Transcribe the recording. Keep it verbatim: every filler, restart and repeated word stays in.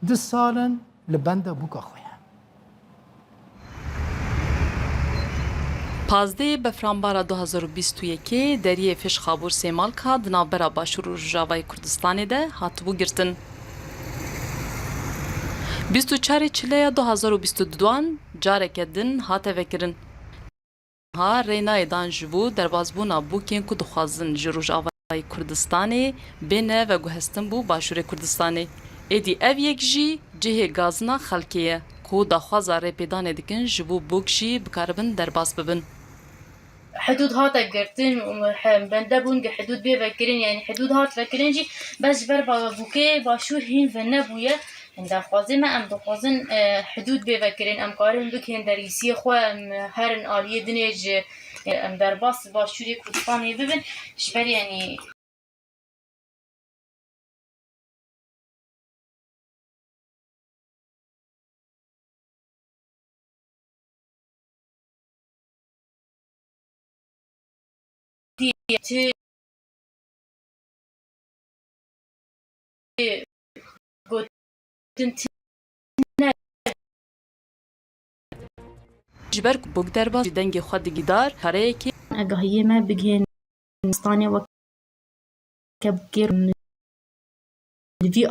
Du sal in li benda bûka xwe ye. Pazdehê Befranbara du hazar û bîst û yekê deriyê Fêşxabûr Sêmalka di navbera Başûr û Rojavayê Kurdistanê de hatibû girtin. Bîst û çarê Çileya du hazar û bîst û duan careke din hate vekirin. Ha rê nayê dan ji bo derbasbûna bûkên ku dixwazin ji Rojavayê Kurdistanê bêne veguhestin bo Başûrê Kurdistanê. Êdî ev yek jî cihê gazina xelkê ye ku daxwaza rêpêdanê dikin ji bo bûk jî bikaribin derbas bibin. Hidûd hate girtin, he-, bende bûn gi hidûd bê vekirin, yani hidûd hat vekirin jî, bes ji ber ba-, bûkê Başûr hîn venebûye. Daxwazê me, em dixwazin, e, hidûd bê vekirin, em karin bikên dergîsiyê xwe, em herin aliyê dinê ji, e, em derbas Başûrê Kurdistanê bibin. Ji ber, yanî, Ji ber ku bûk derbas ji dengê xwe digîdar, kareyekê. Agahiyê me bigihên stanê weke bûkê li vî